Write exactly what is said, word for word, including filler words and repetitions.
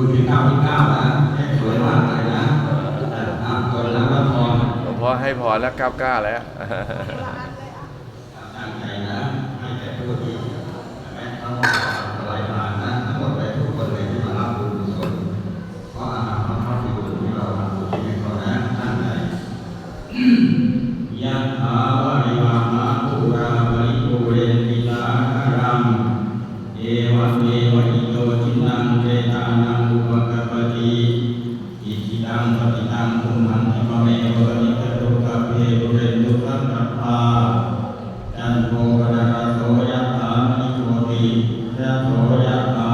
คุณเป็นเก้าที่เก้านะเลขสวยมากเลยนะอ่ะอ่ะคนรับรับพรหลวงพ่อให้พรแล้วเก้าเก้าแล้วตั้งใจนะให้แก่ผู้ที่แม้ทั้งหมดไหลมานะทั้งหมดเลยทุกคนเลยที่มารับบุญกุศลเพราะอาหารพระพักตร์ที่เราทำอุทิศให้เขานะตั้งใจ Yathā vārivahā pūrā paripūrenti sāgaraṃ. Evameva ito dinnaṃ petānaṃ upakappati. Icchitaṃ patthitaṃ tumhaṃ khippameva samijjhatu sabbe pūrentu saṅkappā. Cando paṇṇaraso yathā maṇi jotiraso yathā.